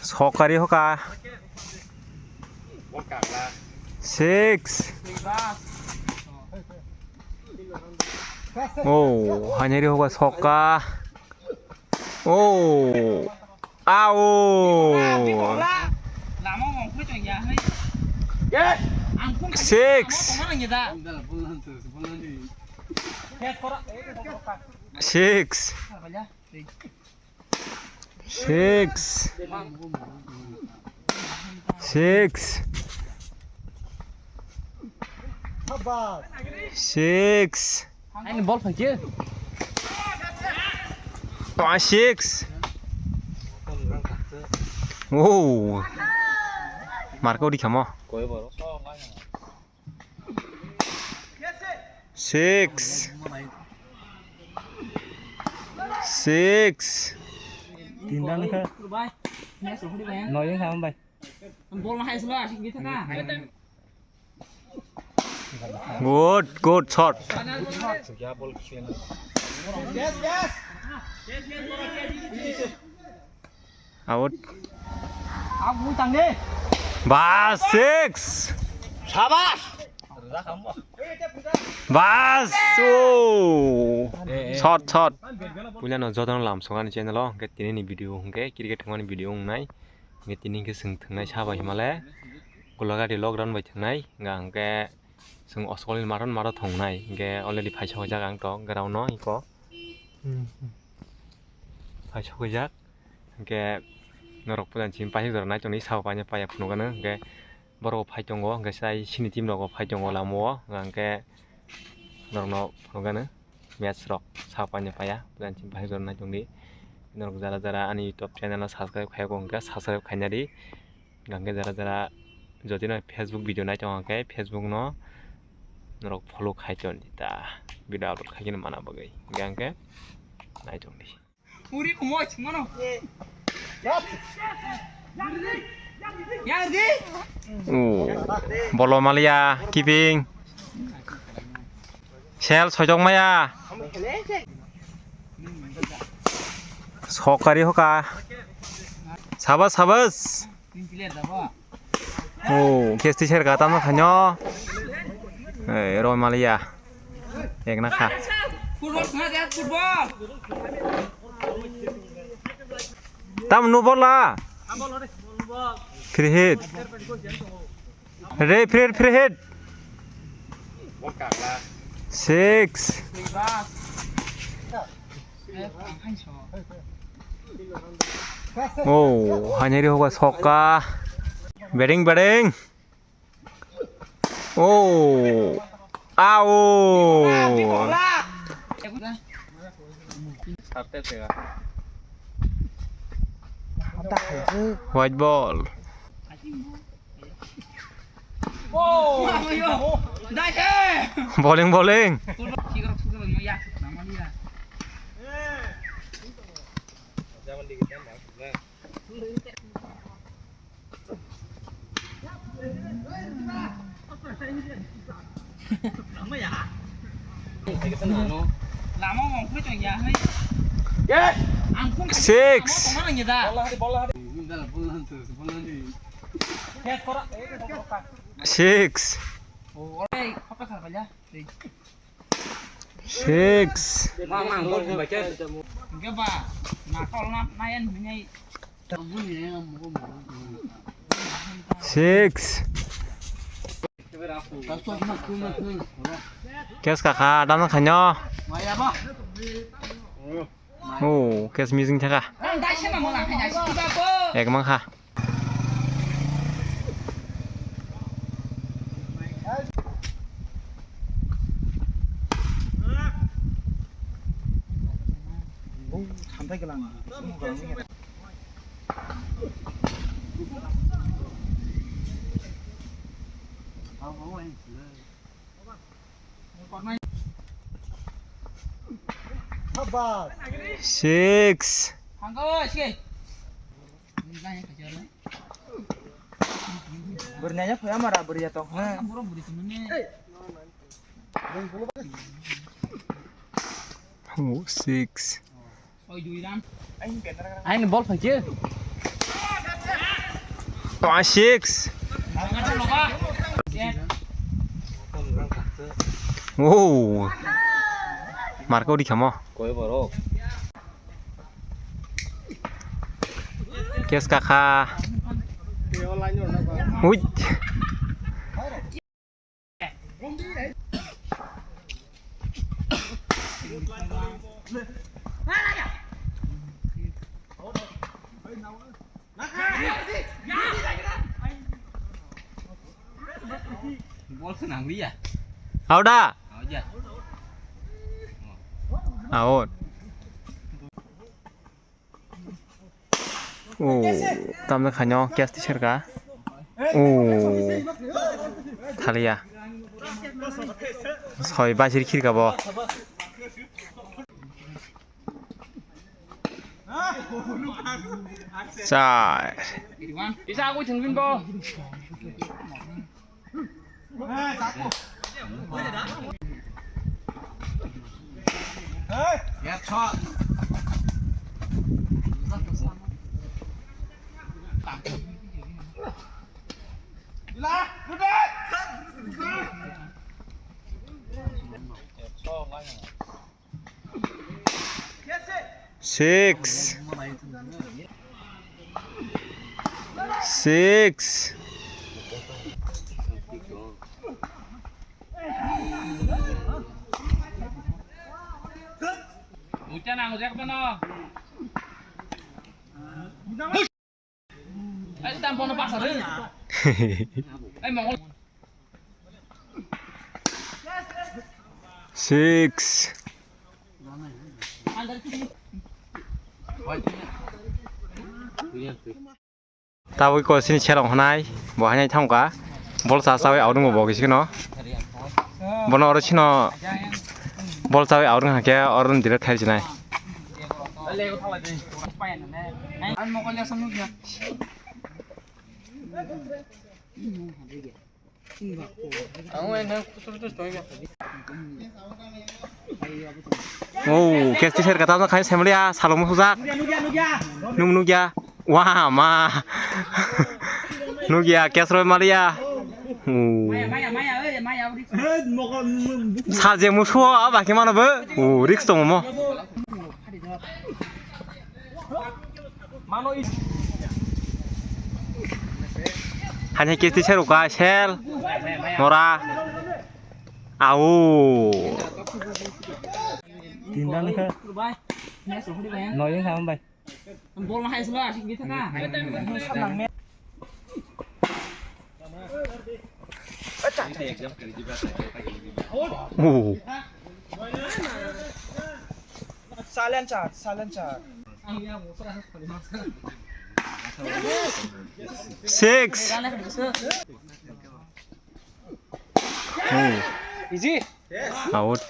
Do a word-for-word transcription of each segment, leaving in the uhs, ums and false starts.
Sokari hoka. Six. Oh, hanyari hoka soka. Oh. Ao. Six. Six. Six. Six. Six. Ani bol phai khe. Five, six. Oh. Marko di kamo. Six. Six. Tinta nangkha. Noyeng kha bai. Good, good shot. Out. Bas, six. Sabas. Bas, oh. Shot, shot. Puila no jotono lam sokani channel o, hingke tini ni video hingke cricket thwngmani video wngnai. Hingke tini hingke chwng thwngnai sabo himale. Golagati lockdown bai thwngnai, hingka hingke chwng oskol ni maro maro thwngnai, hingke already phai sokjak ang to ground no iko. Phai sokjak. Hingke norok puila chini paisuk jora naitok ni sabo paina paiya phunukgano, hingke borok bo phai tongo, hingke sai sini team rok bo phai tongo lama o, hingke norok no phunukgano match rok sabo paina paiya, puila chini paisuk jora naitok di. Norok jara jara ani YouTube channel no subscribe khaiya kho hingke subscribe khaina di, hingke jara jara jodi no Facebook video nai tongo hingke Facebook no norok follow khai ton di ta, video upload khai khe mana bagwi hingke hingke nai tong di. Uri kumoch mano. Yardi. Oh. Bolo malia, keeping. Sel sojok maya. Sokari hoka. Sabas, sabas. Oh, kesti ser gata no khanyo. Eh, Roy Malia. Ek na kha. Football khna de, football. Tam nu bola. Free hit. Re, free, free hit. Six. Oh, hanyari hoka soka. Batting, batting. Oh. Ao. White ball. Bowling, bowling. Six. Six. Six. Six. Kes kakha, dam khaino. Oh, kes missing thaka. Ek mangkha. Six. Bwrwi naiya phai amara bwrwi ya tong hwnwi. Oh, six. Aini bol phaikhe. Six. Oh. Marka uri khamo. Koi borok. Kes kakha. Ui. Bol se nang liya. Auda. Auda. Out. Oh, tamni khaino catch tisarka. Oh, thaliya. Soi basir khirka bo. Char. Isa aku jengkin bo. Six. Six. Ucana ngajak mana? Ayo, tampon apa sih? Ayo, mau. Six. Tabuk ko sini serong hanai, bo hanai thangka. Bol sa sawi audung bo kisi no. Bono oro sino bol sawi audung hake oro direct khai sinai. Oh, catch tisarka tamno khai semlia, salo musujak. Nung nugya. Wah, ma. Nugya, catch roi malia. Oh. Saje musuo, aba ke mano bo. Oh, risk tong mo. Hani kisti seruka sel mora. Au. Tinda nangkha. Noyeng kha bai. Bol hai sila asik di thaka. Oh. Silencer, silencer. Six. Oh. Easy. Out.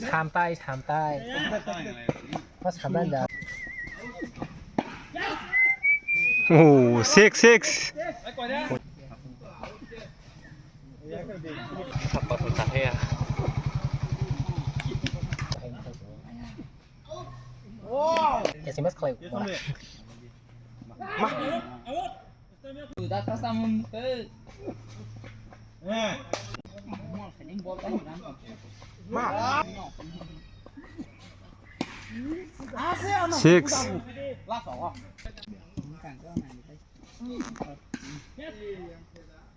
Sampai, sampai. Mas sampai dah. Oh, six, six. S M S khlai. Six.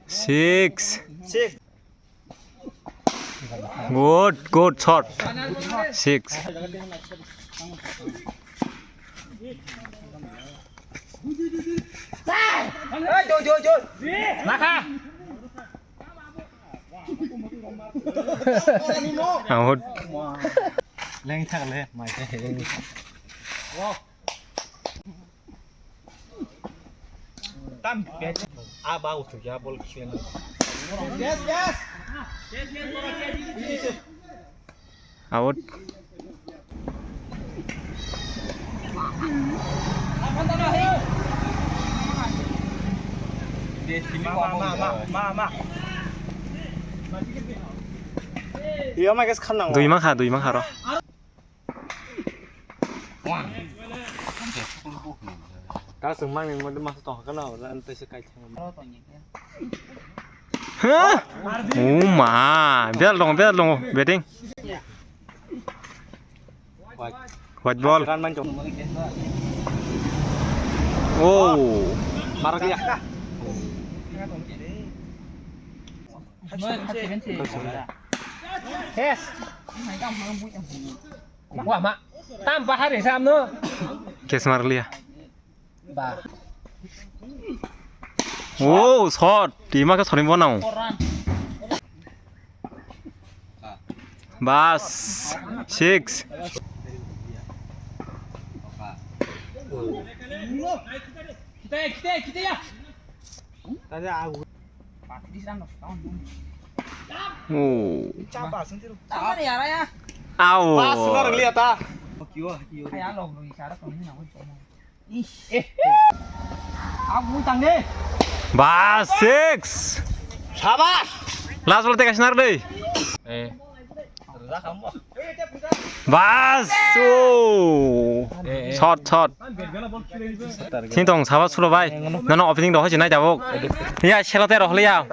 Six. Six. Good, good shot. Six. Out. Leng thak le, mai khe leng. Tam bag a ba utu ya bol khe. Yes, yes. Out. Iya, ma guys, khan nang. Dui mangkha, dui mangkha ro. Kasung mangni mode mas tong kana ora ante se kai thang. Ha? Oh ma, bel dong, bel dong, betting. White ball. Oh. Marak ya. Yes. Wah, ma. Tam bahar ya, Sam, no? Kes mar liya. Ba. Oh, shot. Tima ka shot ni bonau. Bas. Six. Kita, kita, kita ya. Oh. Au. Pas, sudah lihat, ah. Bas, six. Sabas. Last ball teka sinar deh. Eh. Bas. Oh. Eh, eh. Shot, shot. Sintong, sabas sulo bai. Nono opening doh jinai jabok. Ya, selo te rohliya.